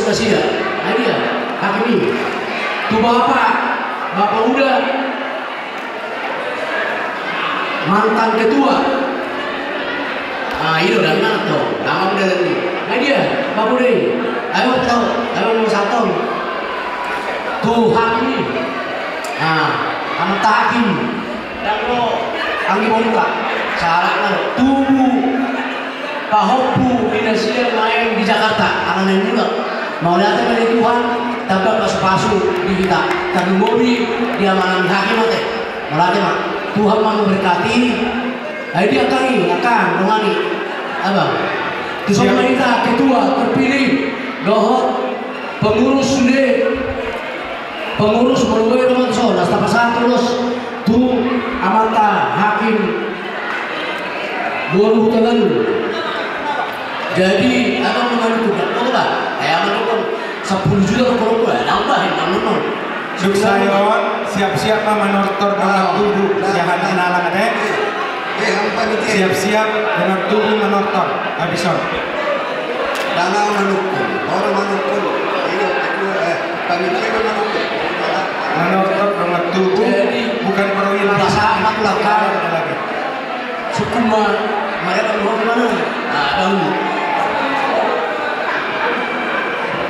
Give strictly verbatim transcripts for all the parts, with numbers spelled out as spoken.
Nasida, ai dia, hakim i. Tu bapak, bapak uda, mantan ketua. Ah, i do dang na to, nama uda lagi. Ai dia, bapak uda i. Ayo tau, ayo mau satong. Tu hakim i. Ah, amanta hakim. Dang ro anggi bonta, salah na tubu pahompu di nasida main di Jakarta, ala na i mulak. Mauliate ma di Tuhan, tamba pasupasu di hita, tarlumobi di amanami hakim ate. Mauliate ma, Tuhan ma memberkati. Ai dia angka i, angka dongani, abang. Tu son ma hita ketua terpilih dohot pengurus sude. Pengurus molo boi do ma tu son, las tapasahat ulos tu amanta hakim boru Hutagalung. Jadi abang ma manukun, dang tong ba, ai abang manukun sampulu juta do porong do, ai nambah i manukun. Sukses on, siap-siap ma manortor dongan tubu sian hinalang ate. Siap-siap dongan tubu manortor habis on. Dang au manukun, ora manukun. Iyo, ketua, eh, panitia manukun. Manortor dongan tubu, jadi, bukan perwira. Pasahat ma tu laka. Ada lagi. Sukuma, mereka mau mana? Nah, tahu.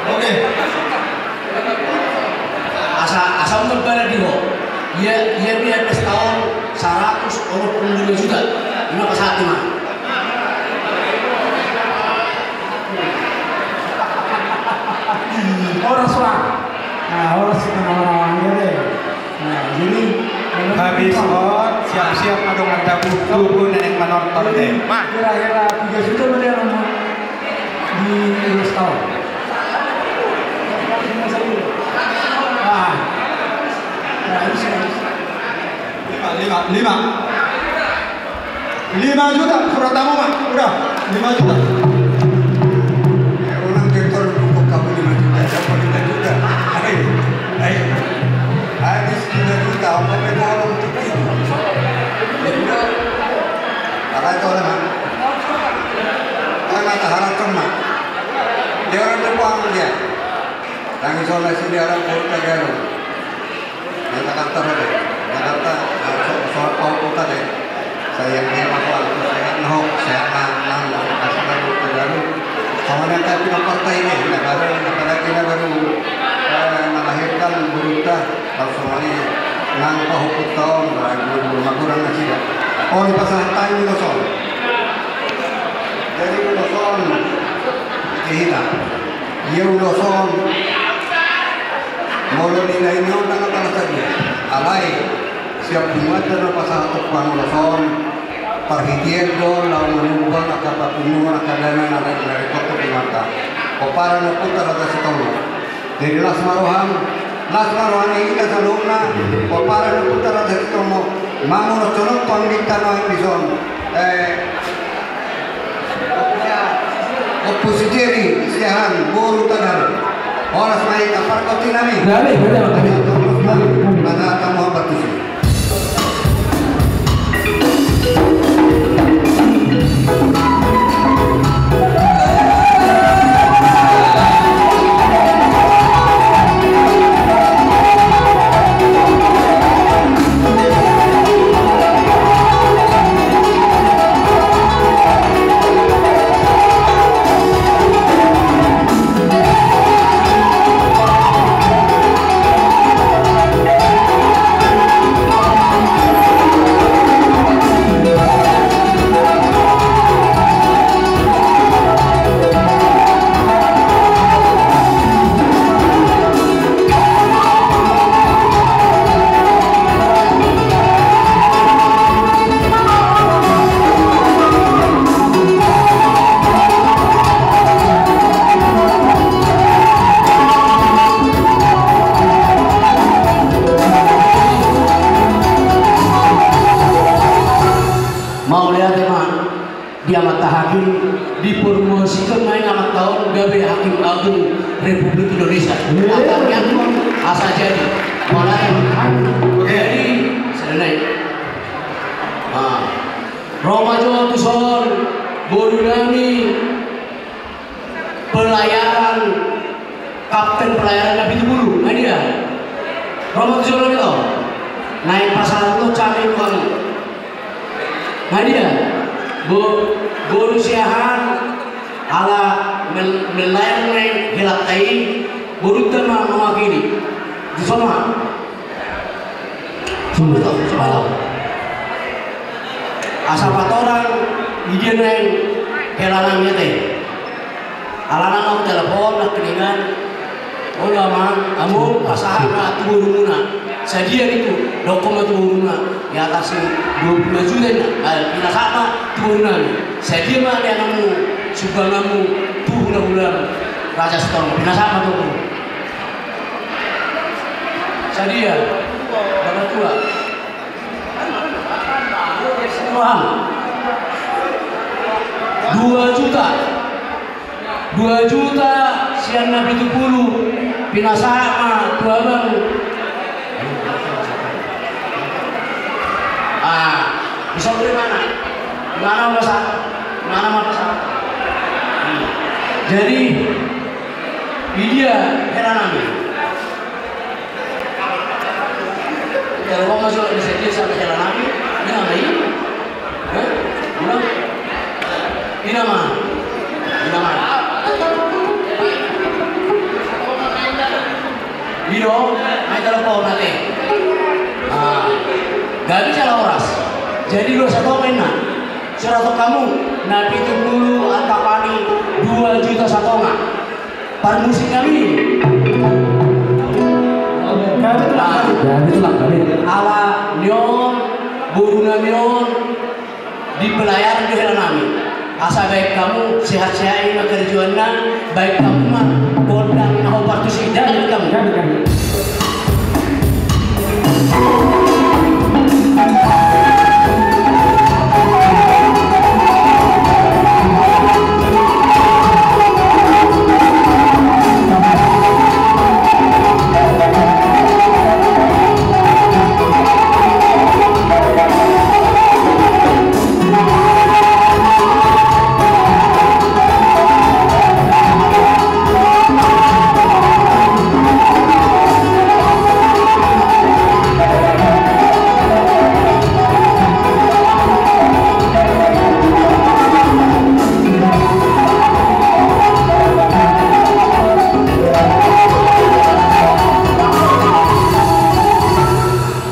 Oke. Asa, asa unang bana di ho. Ia, ia dia pesta on saratus onom pulu lima juta. Ima pasahat ima. Horas, Pak. Nah, horas kita nama-nama dia deh. Nah, jadi habis on, siap-siap ma dongan tubu, tubu nenek manortor deh. Kira-kira tiga juta berarti nama di Restore. Ah. Nah, ini sudah. Lima, lima, lima. Lima juta, surat tamu, Mak. Udah, lima juta. Eh, unang ketor buku kamu lima juta, siapa lima juta? Hai, hai. Habis lima juta, apa yang mau orang untuk itu? Ya udah. Apa itu orang, Mak? Kan mata harap kan, Mak. Dia orang depan dia. Tangi soalnya sini orang buat kagak. Jakarta tadi, Jakarta, eh, so-, soal pau kota deh. Saya yang dia apa, saya nang, saya nang, nang, kasih tahu ke baru. Sama dengan tapi partai ini, nah, baru, apalagi ini baru, eh, melahirkan berita, langsung ini nang pahuput tahun, eh, belum, belum kurang nasi dah. Oh, di pasar Thai ulos on. Jadi ulos on, kita. Ia ulos on. Molo ninna i on dang na pala sadia. Alai siap jumada na pasahat tu pangulos on. Parhitean do laho manumpak angka patunduhon angka dana na naeng na rikot tu jumada. Pomparan ni ompunta Raja Sitomo. Jadi las ma roham, las ma roha ni hita saluhutna. Pomparan ni ompunta Raja Sitomo. Mangulos songon on tu anggiat na dison. Eh, Ompu si Jeri, Siahaan, boru Tagar. Horas ma hita pargonsi nami. Nami, betul. Nami, nami. Maka kamu hambat tusi. Mauliate ma di amanta hakim, dipromosikan ma i amanta on gabe Hakim Agung Republik Indonesia. Iya. Asa jadi. Mauliate ma. Jadi, sebenarnya. Nah, ro ma jo tu son, boru nami, pelayaran Kapten pelayaran na pitu pulu, nga dia? Romo tu jolo do. Naeng pasahat do hami tu hamu. Nga dia? Bo-, boru Siahaan ala mel-, melayar naeng helanta i, borunta ma mewakili. Di sono ma. Sudah, sudah. Asa patorang, idia naeng hela nami ate. Alana nunga telepon nangkiningan. Olo ma, hamu pasahat ma tu borumuna. Sadia nitu, dokkon ma tu borumuna. Di atas ni dua puluh lima juta inna, eh, pinasahat ma tu borunami. Sadia ma di anakmu, sumbanganmu, tu hulahula Raja Sitongga. Pinasahat ma tu boru. Sadia, Bapak Tua. Dua juta. Dua juta sian na pitu pulu. Pinasahat ma tu abang. Ah, bisa beli mana? Mana masa? Mana masa? Jadi, idia hela nami. Telepon ma jo, bisa dia sampai hela nami. Ini nama ini. Hah? Ulang. Ini nama. Ini nama. Ini dong, main telepon nanti. Ah, gak bisa lah horas. Jadi dua satu main nah. Seratus kamu, na pitu pulu antapani dua juta satonga. Parmusik nami. Kami tulang kali. Kami tulang kali. Ala ni on, boru nami on, dipelayar di hela nami. Asa baen hamu sehat-sehat i ma kerjoanna, baen hamu ma gondang na hombar tusi, baen hamu. Kami, kami.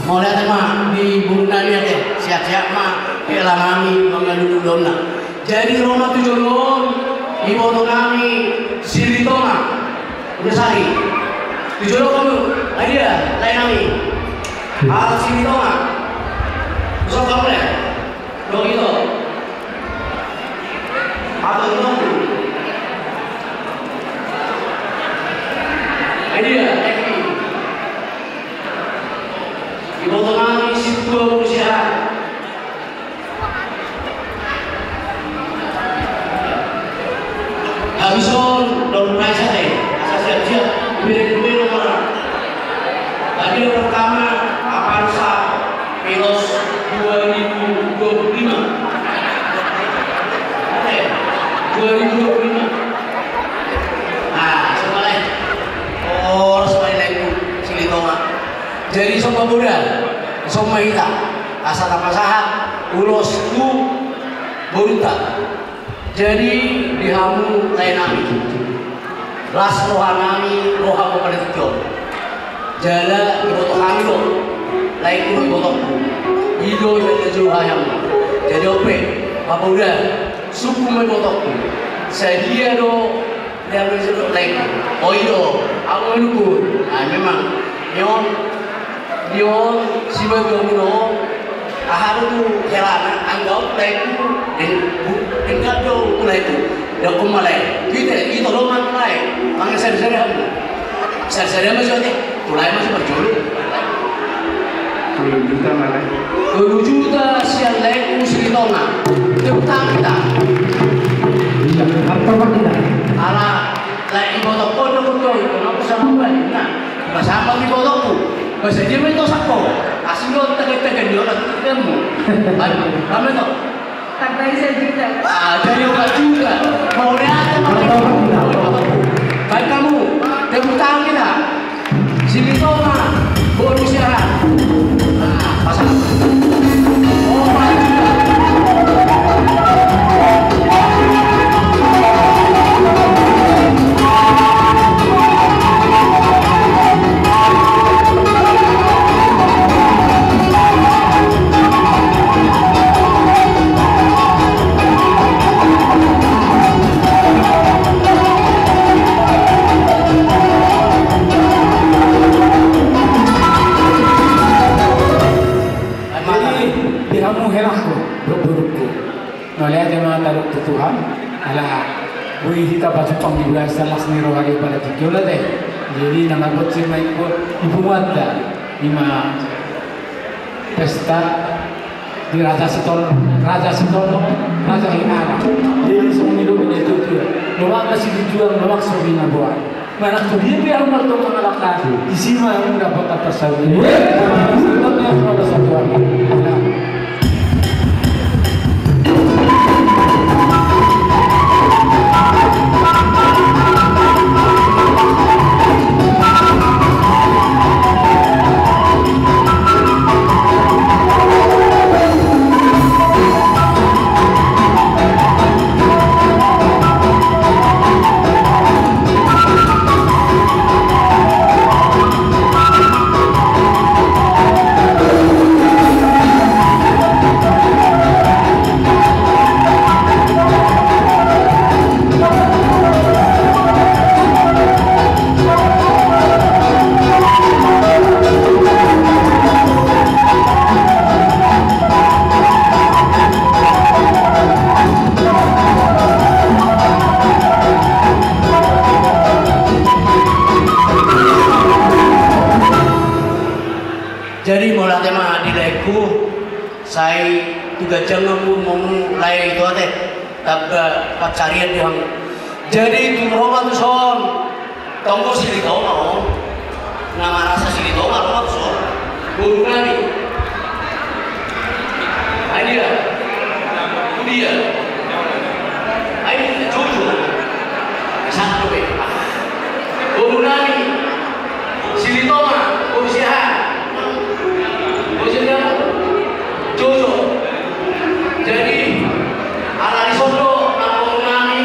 Mauliate ma di boru nami ate, sehat-sehat ma hela nami mangalului ulaonna. Jadi ro ma tu jolo on iboto nami Silitonga. Udah sari. Tu jolo hamu, adia, lae nami. Ala Silitonga. Usah kamu le. Dong ito. Atau dong. Adia, lae nami. Iboto nami Situa boru Siahaan. Habis on, daun manis ate, asa siap-siap, beda-beda nomor. Hadiah pertama, Avanza Veloz dua ribu dua puluh lima. Oke, dua ribu dua puluh lima. Nah, coba lagi. Oh, coba lagi, Silitonga. Jadi, songon i ma boru, songon i ma hita, asa tapasahat ulos tu borunta. Jadi, di hamu lae nami, las roha nami, roha ma paling tio. Jala iboto hami do, laengku do ibotongku. I do ibana jo ayam. Jadi on pe, Bapak Uda, sungkun ma ibotongku. Sadia do Dia laengku. O i do, au ma nungkun. Ai memang, ni on, ni on, sibaga muna on, aha do tu helana, anggo au laengku, denggan do tu laengku. Denggan ma lae. Ite, ito do ma lae. Mangeser-ser hamu. Ser-ser ma jo ate. Mulai masuk berjulu. Tolu juta mana? Tolu juta sian laengku Silitonga. Tepuk tangan kita. Iya, apa, Pak, kita? Ala, lae ibotongku do, kenapa sama, Pak? Nah, pas sama ibotongku. Pas dia main tosak kok. Asing lo tekan-tekan dia orang ketemu. Ayo, kami tuh. Tambahi sajuta. Ah, jadi empat juta. Mauliate ma. Baik, hamu. Tepuk Taruh tu Tuhan, ala boi hita pajumpang di bagasan las ni roha Debata tingki on, ate. Jadi na marbonsir ma ingkon hubunganta, ima pesta di Raja Sitono, Raja Sitono, Raja Hinana. Jadi songon i do, dia tutu. Lomak na silinjuang, lomak so binaboan. Manang tu dia pe ahu mardongan mangalangka, disi ma ahu dapot parsaulian. Iya. Selamat ya, selamat satu hari. Jadi mauliate ma di laengku, sai tu ganjang ma umurmu lae ito ate, tamba pansarian di hamu. Jadi tung ro ma tuson, tong do Silitonga on. Na marasa Silitonga ro ma tuson. Boru nami. Ai dia. Tu dia. Ai dia, Jojo. Satu be. Boru nami. Silitonga, boru siahaan. Boru siahaan. Jojo. Jadi, ala dison do, namboru nami.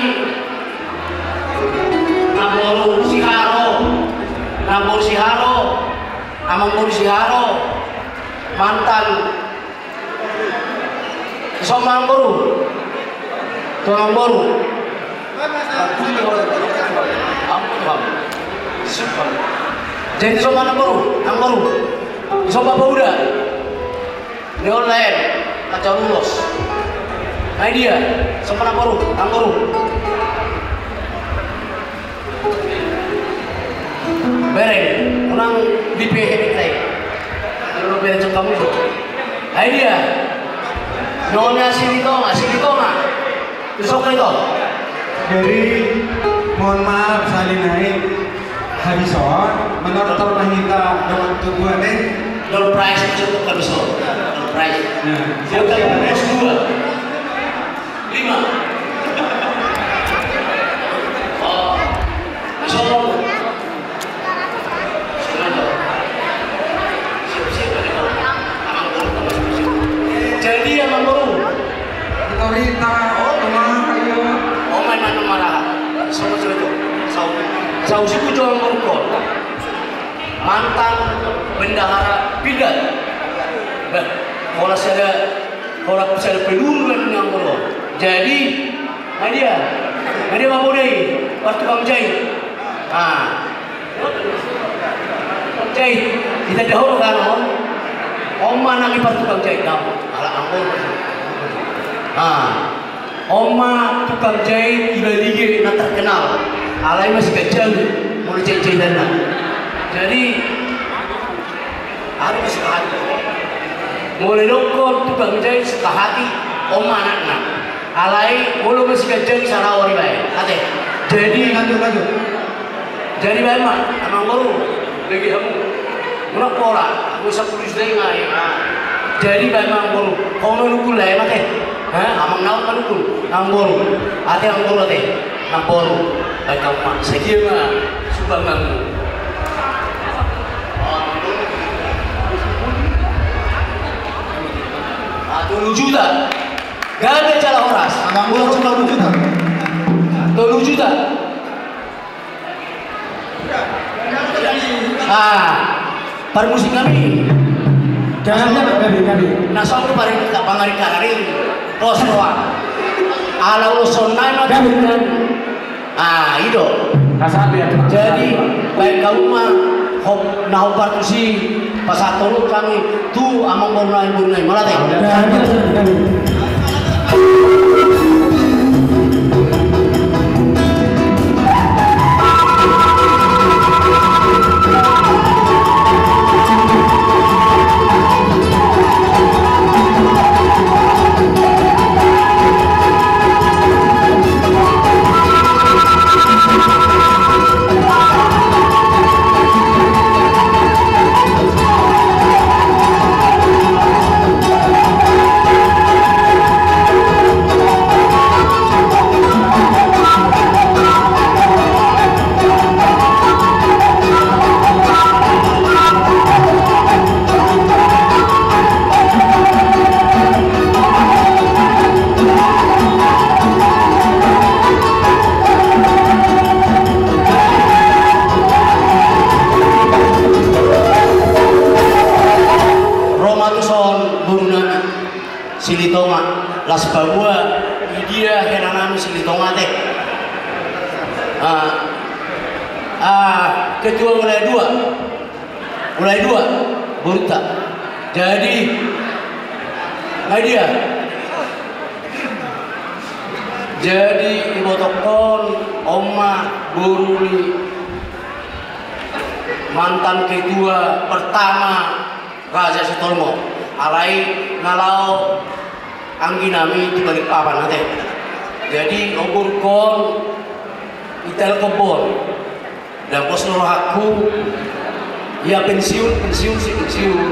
Namboru Siharo. Namboru Siharo. Amangboru Siharo. Mantan. Dison ma amangboru. Tu amangboru. Jadi dison ma amangboru, amangboru. Dison ma pauda. Ni on lae, na jauh ulos. Ai dia, dison ma amangboru, amangboru. Bereng, unang dipehe hita i. Lalu bereng cek kamu itu. Ai dia. Nyonya Silitonga, Silitonga. Isok ito. Jadi, mohon maaf, sahali nai. Habis on, menortor na hita dongan tubu ate. Door prize itu habis on. Door prize. Ya. Siap, siap, siap. Bos dua. Lima. Oh. Masuk. Jadi amangboru. Otorita, oh, kemana ya? Oh, main mana marah. Sama saja. Sau, sau siku jual merokok. Mantan bendahara pindah. Bah, kalau saya Holan sada peluru na nian molo. Jadi, ma dia? Ma dia ma boru i? Partukang jait. Ah. Jait. Ita dahulu kan, on? On ma nang i partukang jait, dang. Ala anggo. Ah. On ma tukang jait Ibalige na terkenal. Alai masih kejang. Molo jait-jaitanna. Jadi, Ari ma sukahati. Molo didok tukang jait sukahati, on ma anakna. Alai molo masih kejang sarawa dibaen. Ate. Jadi, lanjut, lanjut. Jadi baen ma, amangboru, bagi hamu. Muna pola, muna sapuluh juta i nga i. Jadi baen ma amangboru. Ho manungkun lae ma ate. Ha, amang naon manungkun. Amangboru. Ate amangboru ate. Amangboru. Baen hamu ma. Sadia ma sumbanganmu. Ah, tolu juta. Gabe jala horas. Amang boru tolu juta. Tolu juta. Ah, parmusik nami. Jangan, jangan, gabe, gabe. Na songon pari-, pangaring-karing. Pos roa. Ala ulos on nai ma. Gabe, gabe. Ah, i do. Jadi, baen hamu ma, hop, na hombar tusi, pasahat hamu hami, tu amang boru nai, boru nai, mauliate. Gabe, gabe. Silitonga, las paboa, idia hela nami Silitonga te. Ah, ah, ketua wilayah dua. Wilayah dua, boruta. Jadi, nah dia. Jadi, ibotokkon, on ma, boru ni mantan ketua pertama Raja Sitolngop, alai na laho anggi nami tu Balikpapan ate. Jadi, oburkon, itelkon on. Dan pos rohangku, ia pensiun, pensiun, si pensiun.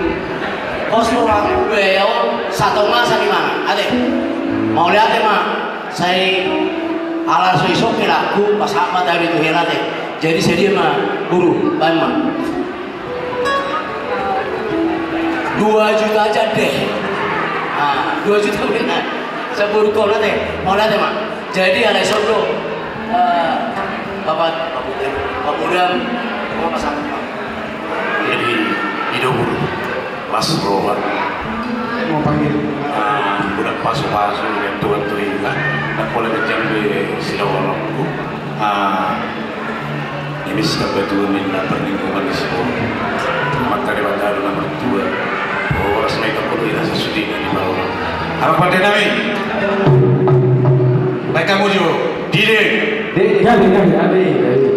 Pos rohangku, beo, satonga sani mana, ate. Mauliate ma, sai ala so isok helaku, pas hak mata itu helate. Jadi, sadia ma, boru, baen ma. Dua juta aja deh. Ah, dua juta benar. Saburkon ate, mauliate ma. Jadi, alai sondo, eh, Bapak, Bapak Udam, Bapak Udam, Bapak Santo. Jadi, ido boru, pas roha. Mau panggil. Ah, udah pasu-pasu, ya, tuan tu ina. Nak boleh kejam di sidang orang. Ah, ini sikap betul ni, na perlindungan di sekolah. Mata di mata, na mertua. Horas ma i, tak perlu ina sesudah ini, baru. Apa partai nami? Baik, kamu juga. Dide. Dide, gabe, gabe, gabe, gabe.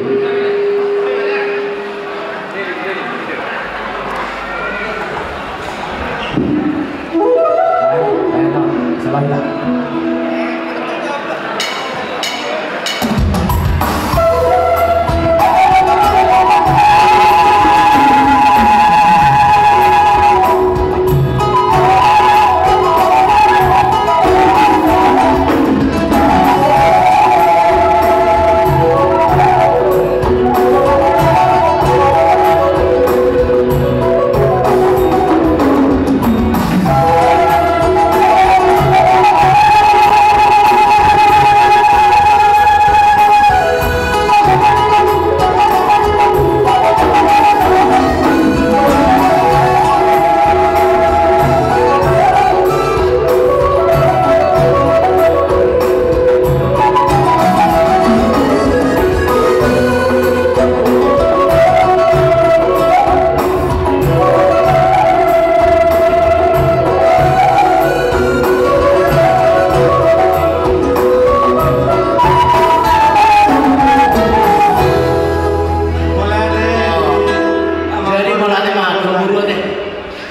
Jadi, mauliate ma, guru-guru ate.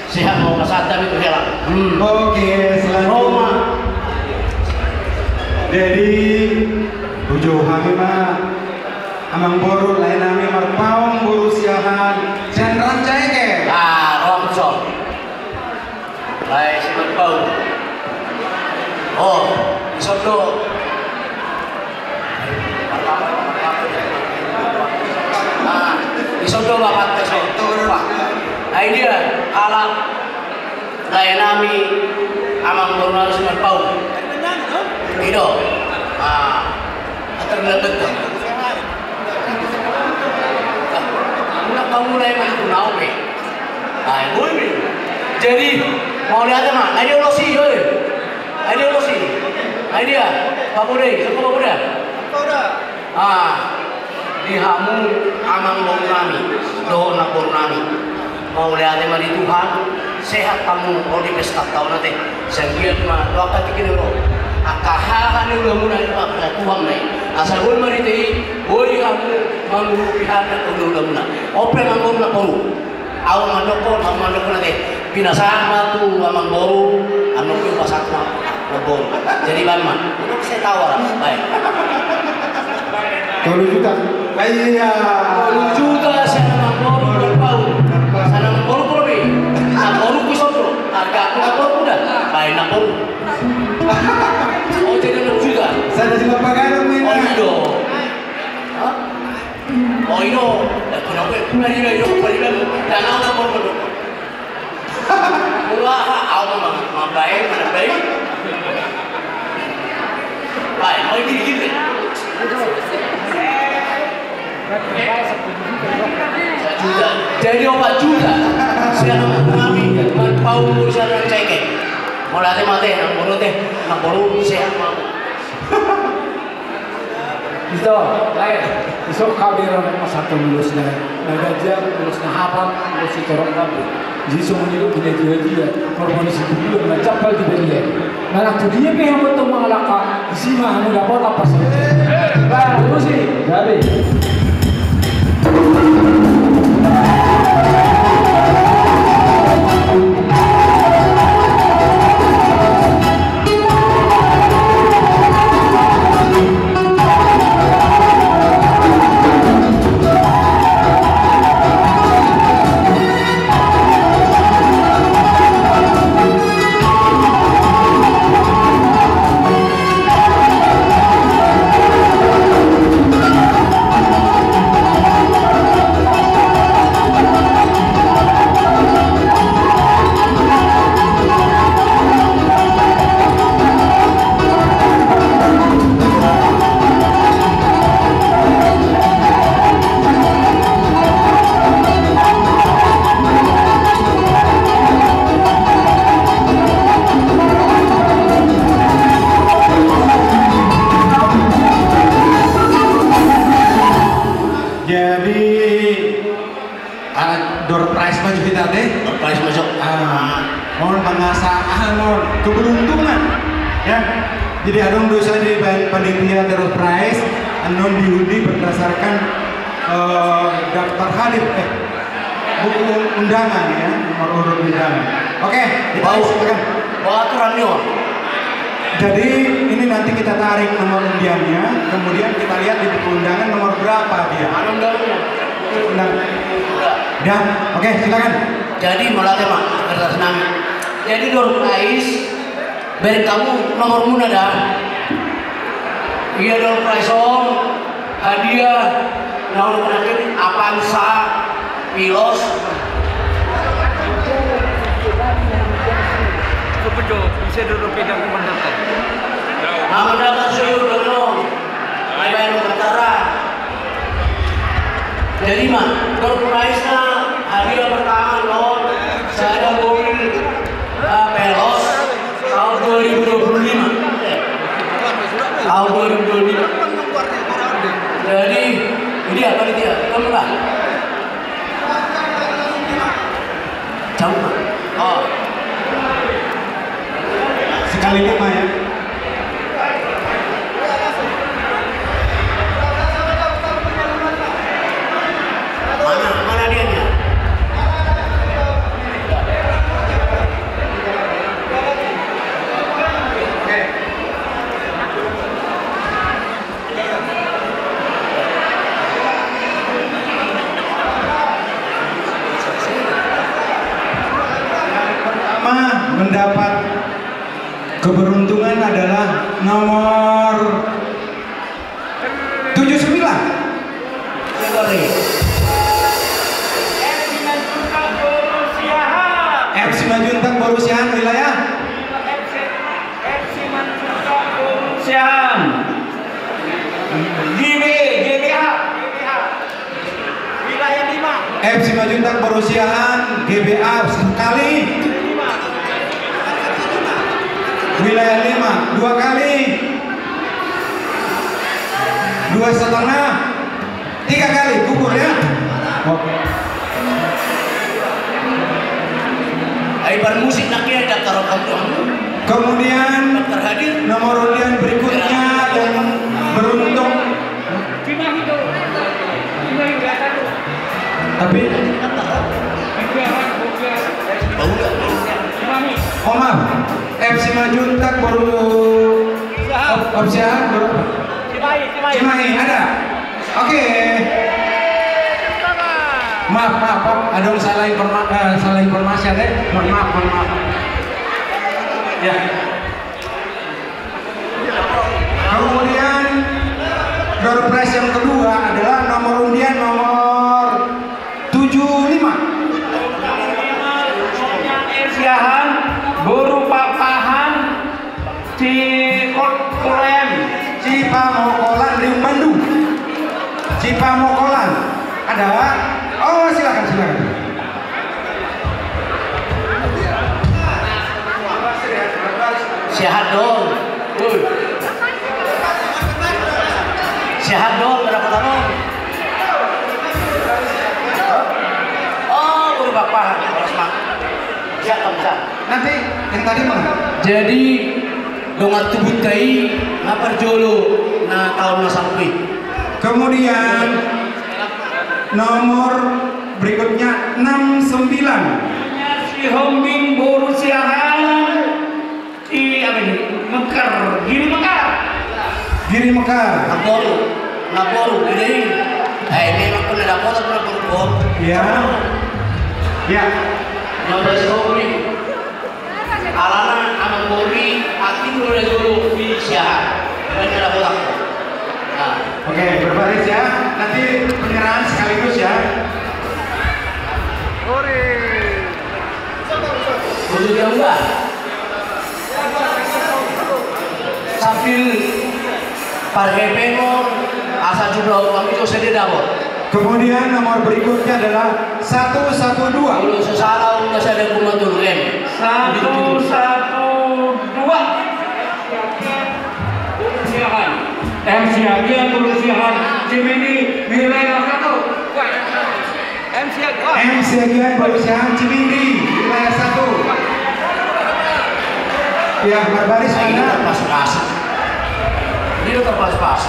Sehat ma, pasahat hami tu hela. Hmm. Oke, selanjutnya. Jadi, bujou hami ma, amangboru, lae nami Marpaung boru Siahaan, sian Rancaikek. Ah, rongsong. Lae si Marpaung. Oh, dison do. Ah, dison do bapakta, dison. Wah. Ai dia, ala lae nami, amangboru nami si Marpaung. I do. Ah, atar bilang betul. Mula kamu lae mani kunau be. Ai, boi be. Jadi, mauliate ma, ai dia ulos i, oi. Ai dia ulos i. Ai dia, papoda i, soko papoda. Ah, di hamu amangboru nami, dohot namboru nami. Mauliate ma di Tuhan, sehat hamu ro di pesta taon ate. Sanggiat ma, dohot angka tingki ni ro. Angka haha ni ulamuna i, angka Tuhan ma i. Asa boi marhite i, boi hamu mangurupi hata ulahulamuna. On pe amangboru namboru. Au mandokkon, au mandokkon ate. Pinasahat ma tu amangboru, annon pe pasahat ma namboru. Jadi baen ma. Unang sai tawa ra, baen. Tolu juta. Iya. Tolu juta sian amangboru Marpaung. Sian amangboru pe. Namboru pe dison do. Arga aku namboru da. Baen namboru. Oh, jadi enam juta. Sada juta paganan. Oh, i do. Hah? Oh, i do. Aku namboru. Pula i do, i do, pula i do. Dan au namboru do. Mula aha, au ma, mambaen, mambaen. Baen, mau ini gini. Sajuta. Jadi opat juta. Sian nami, Marpaung boru Siahaan, Rancaikek. Mauliate ma ate, nang boru ate, nang boru sehat ma. Ito, lae, isuk hami ro nang pasahathon ulos na, na ganjang, ulos na hapal, ulos sitorop nami. Jadi songon i do, binadia-dia, marbani sibulan, na jampal di balian. Manang tu dia pe hamu tong mangalangka, disi ma hamu dapotan parsaulian. Bah, ulos i, gabe. Jadi, ah, door prize ma jo hita ate? Door prize ma jo. Ah, on mangasa, ah, on keberuntungan. Ya. Jadi adong do sa dibaen panitia door prize, annon diundi berdasarkan, eh, daftar hadir, eh, buku undangan ya, nomor urut undangan. Oke, kita silakan. Bawa aturan ni, Om. Jadi, ini nanti kita tarik nomor undiannya, kemudian kita lihat di buku undangan nomor berapa dia. Mana undangannya? Undangan. Ya, oke, silakan. Jadi, mauliate ma, kertas nami. Jadi, door prize, bereng hamu nomormuna da. Ia door prize on, hadiah, na olo panakin, Avanza, Pilos. Coba jo, bisa dulu pegang komandan. Nama datang suyur dulu. Ayo, ayo, tentara. Jadi ma, door prize-na, hadiah pertama, no, sada mobil, eh, Veloz, tahun dua ribu dua puluh lima. Tahun dua ribu dua puluh lima. Jadi, ini apa nih dia? Kamu lah. Jauh, Pak. Oh. Sekali lima ya. Mana, mana dia nih? Pertama mendapat keberuntungan adalah nomor tujuh sembilan. F C Simanjuntak Boru Siahaan, wilayah? F C Simanjuntak Boru Siahaan. G B, G B A, G B A. Wilayah lima. F C Simanjuntak Boru Siahaan, G B A sekali. Wilayah lima, dua kali. Dua setengah. Tiga kali gugur ya. Oke. Ai bermusik nak ya, daftar kamu. Kemudian daftar hadir. Nomor undian berikutnya yang beruntung. Tapi oh, maaf. F C Simanjuntak Boru Siahaan. Boru apa? Cimahi, Cimahi. Cimahi, ada. Oke. Maaf, maaf, maaf. Ada salah informa-, eh, salah informasi ada. Mohon maaf, mohon maaf. Ya. Kemudian door prize yang kedua adalah nomor undian nomor tujuh lima. Siahaan, Boru Papahan, Cikot Kulen. Cipamokolan, Riung Bandung. Cipamokolan. Ada? Oh, silakan, silakan. Sehat dong. Woi. Sehat dong, kenapa tangan? Oh, baru bapak. Harus mak. Siap, Bang, siap. Nanti yang tadi mana? Jadi, dongan tubunta i, na parjolo, na taon na sampui. Kemudian, nomor berikutnya enam sembilan. Sihombing boru Siahaan. Di apa ini? Mekar, Giri Mekar. Giri Mekar. Naboru, Naboru, ini. Eh, ini aku udah dapat, aku udah berbohong. Ya. Ya. Nomor sepuluh. Alana, anak Bori, aku udah dulu di Siahaan. Karena ada botak. Nah. Oke, berbaris ya. Nanti penyerahan sekaligus ya. Bori. Untuk yang enggak. Sambil parhepengon, asa jumlah uang itu saya tidak dapat. Kemudian nomor berikutnya adalah satu satu dua. Kalau sesalah, udah saya ada rumah dulu, em. Satu satu dua. Siahaan. M Siagian, Boru Siahaan, Cimindi, wilayah satu. M Siagian, Boru Siahaan, Cimindi, wilayah satu. Ya, berbaris. Nah, ini mana? Terpas-pas. Ini udah terpas-pas.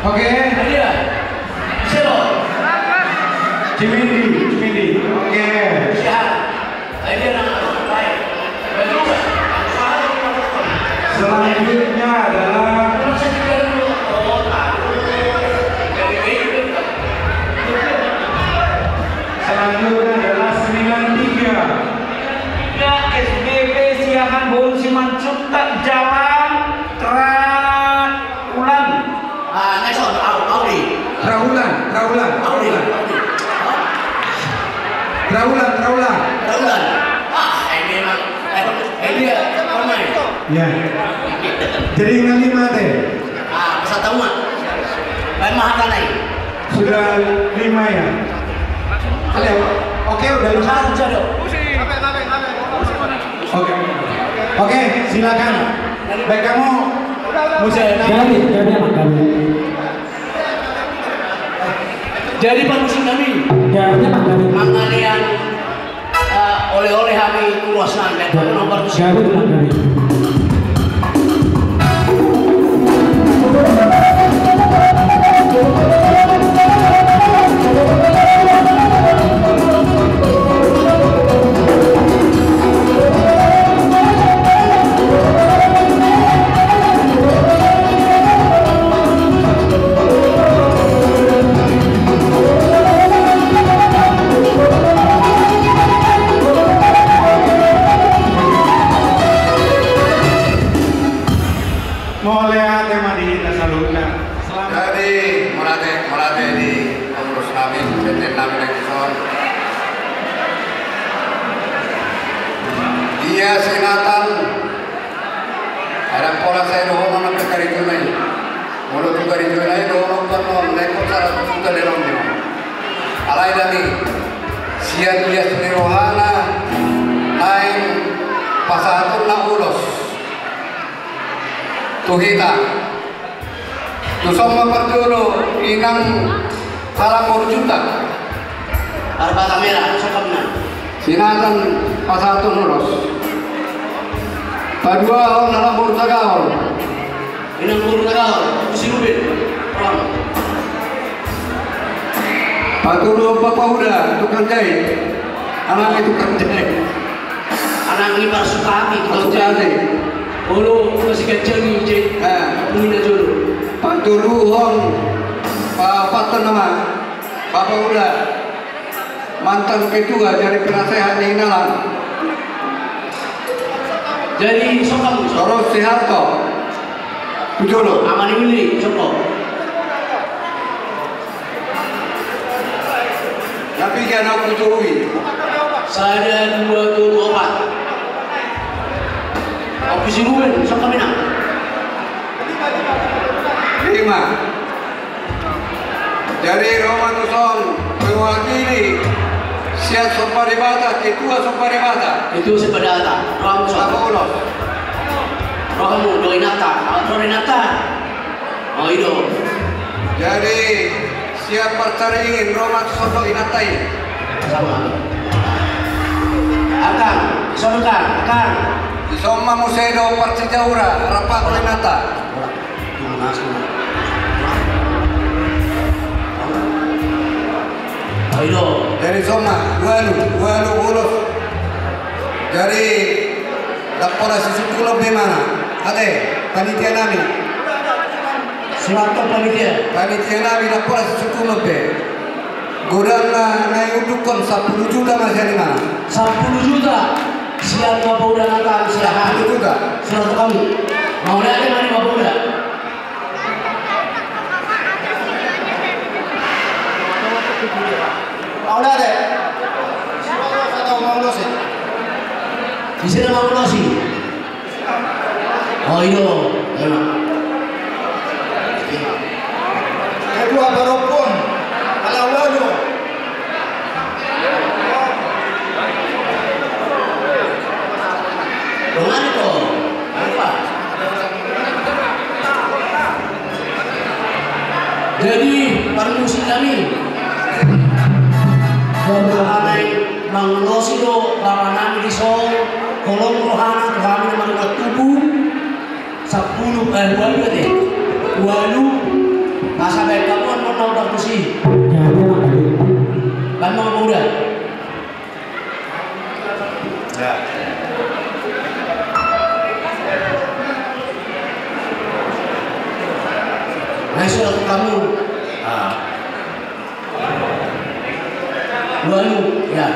Oke. Iya. Bisa loh. Cimindi, Cimindi. Oke. Siap. Selanjutnya adalah, selanjutnya adalah sembilan tiga. Ya, S B B Siahaan Boru Simanjuntak Jalan Traulan. Ah, next one, Au-, Audi. Traulan, Traulan, Audi, Traulan. Audi. Traulan, Traulan. Traulan. Ah, ini memang. Eh, eh, dia, apa namanya? Ya. Jadi, ngali mate. Ah, masa tahu, Mak? Baik, mahal kan, eh? Sudah lima, ya? Ada, oke, udah lima. Satu, satu. Oke. Oke, silakan. Baik, kamu, Musa, ya? Jadi, jadi apa kami? Jadi, Pak Musa, kami. Jadi apa kami? Mangalian, eh, oleh-oleh kami, kuas nang, dan nomor. Jadi apa kami? Mauliate ma di hita saluhutna. Jadi, mauliate, mauliate di pengurus nami, sekjen nami na dison. Ia sinatan, ada pola saya dohonon na karejo nai. Molo tu karejo nai dohonon kan non, naik kota tu karejo nai. Alai dami, sian ias ni rohana, naeng pasahatonna ulos tu hita. Tuson ma parjolo inang Salam Boru Juntak. Arbata merah, sokapna. Sinatan pasahaton ulos. Paduahon anak boru Tagahon. Inang boru Tagahon, Siruben. Pang. Patoluhon Bapa Uda, tukang jahit. Anak itu tukang jahit. Anak ni Pak Sukami, Pak Sukami. Olo, masih kencang ni, Cek. Ah. Punya jolo. Patoluhon, Pak, Pak, nama? Bapa Uda. Mantan ketua jadi penasehat ni Inalan. Jadi, sokam. Terus si Harto. Pujolo. Amani Willy, sokam. Tapi dia nak kucurui. Sada, dua, tolu, opat. Opi Siruben, sokam inang. Lima. Jadi, ro ma tuson, mewakili sian Somba Debata, ketua Somba Debata. Ketua Somba Debata, ro ma tuson. Apa ulos? Pakamu do inanta, au do inanta. Oh, i do. Jadi, siap partaringin, ro ma tu son do inanta i. Sama. Akang, di son, Kang, Akang. Di son ma muse do parsijaura, rap do inanta. Jadi, son ma, ualu, ualu ulos. Jadi, dapot sisungkul be mana? Ate, panitia nami. Surat tu panitia. Panitia nami, dapot sisungkul be. Godang na, na iundukhon sampulu juta ma sian i ma. Sampulu juta. Sian Mapolda na, silakan. Sampulu juta. Surat tu hamu. Mauliate ma di Mapolda. Mauliate. Ise na mangulosi? Oh, i do. Ketua Parompuan. Ala ualu. Dongan i do. Apa? Jadi, parmusik nami. Aha nai mangulosi do bapa nami di son, holong rohana tu hami na marga tubu. Sampulu, eh, ualu ate. Ualu. Asa baen hamu annon na parmusik. Baen ma uda. Ya. Nah, sudah ketemu. Ah. Ualu, ya.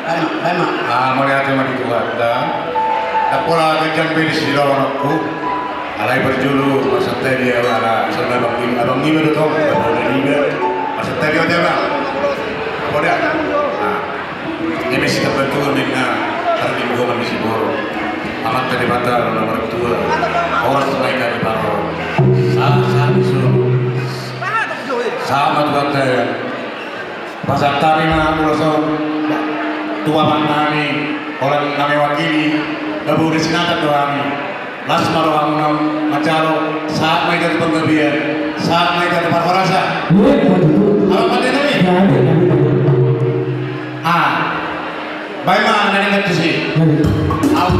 Baen ma, baen ma. Ah, mauliate ma di Tuhanta. Ndang pola ganjang be disi dohononku. Alai parjolo marsantabi ahu ala songon abang niba, abang niba do tong, abang niba. Marsantabi ahu di abang. Poda. Nah. Eme sitambatua ninna parlinggoman ni siborok. Amanta Debata do na martua. Horas ma hita diparorot. Sahat-sahat ni solu. Sahat ma Tuhanta. Pasahat hami ma ulos on tu amang nami, holan na mewakili na boi do sinatan do hami. Las ma rohamuna manjalo, sahat ma hita tu panggabean, sahat ma hita tu parhorasan. Iya, betul. Amang pande nami. Iya, iya, iya. Ah. Baen ma na ninna tusi. Au.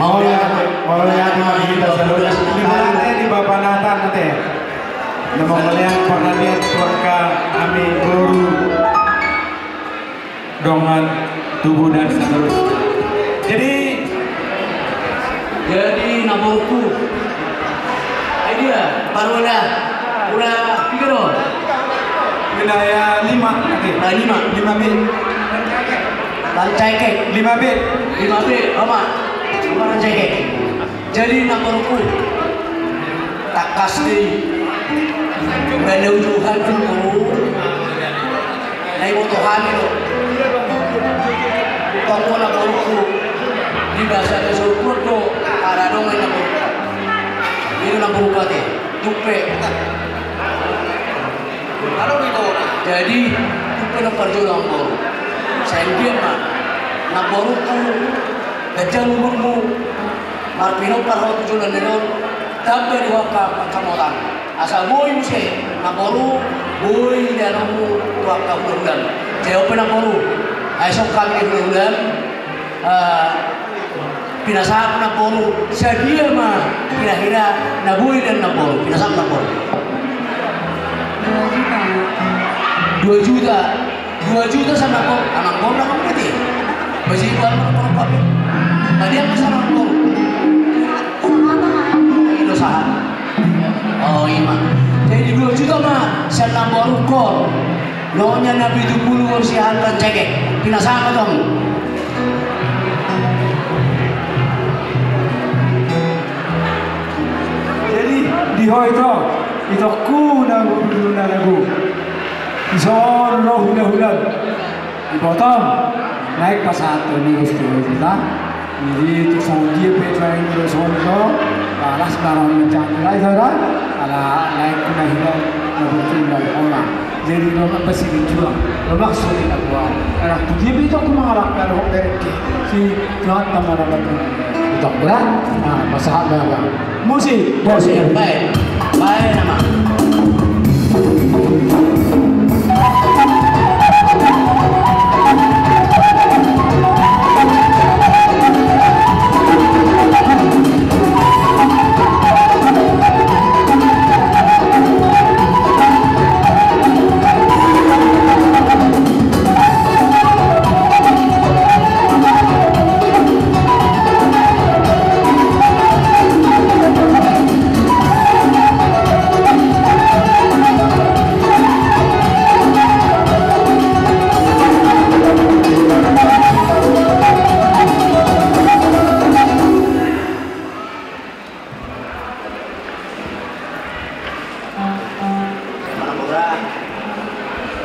Mauliate, mauliate ma di hita saluhutna. Di bapa nata nate. Na mangalean parhatian tu angka hami boru, dongan, tubu dan seterusnya. Jadi, jadi namborungku. Ai dia, baru ada. Udah tiga dong. Wilayah lima, oke. Wilayah lima. Lima B. Bang Cekek. Lima B. Lima B, Oma. Oma Bang Cekek. Jadi namborungku. Tangkas do i. Baen uju hami tu boru. Na iboto hami do. Tonggo namborungku. Di basa na sogot do. Ala dong i namborungku. I do namborungku ate. Tung pe. Jadi, tung pe na parjolo namboru. Sai anggiat ma. Namborungku. Ganjang umurmu. Marpinompar ho tu joloan on, tamba di ho angka pangkamotan. Asa boi muse, namboru, boi dalanmu tu angka hulahulam. Jawab pe namboru, ai songon hami hulahulam, eh, pinasahat namboru, sadia ma hira-hira na boi dalan namboru, pinasahat namboru. Dua juta. Dua juta. Dua juta sama kau, anak kau na kamu berarti. Masih baru kau kami. Badia ma sian namboru. Sahat, Amang. Ilo sahat. Oh, ima. Jadi dua juta ma sian namboru on. Lonya na pitu pulu on sian Rancege. Pinasahat ma tong. Jadi di ho ito, itongku na guru na lagu. Dison ro hulahulam. Diboto, naeng pasahathon ni Gusti Hosi ta. Jadi tu songon dia pe tu aeng do songon do, balas barang mencang nilai saudara, ala naeng kuna hilang na bertunda ona. Jadi lo mak pasti berjuang, lo mak sulit aku. Anak tu dia pe itongku mangalap karo berke si Tuhan tamara berjuang. Itongku lah, nah, pasahat baba. Musik, musik, baen. Baen nama.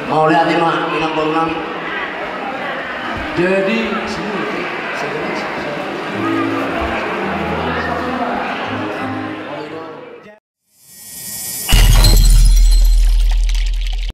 Mauliate ma inang borunami. Jadi,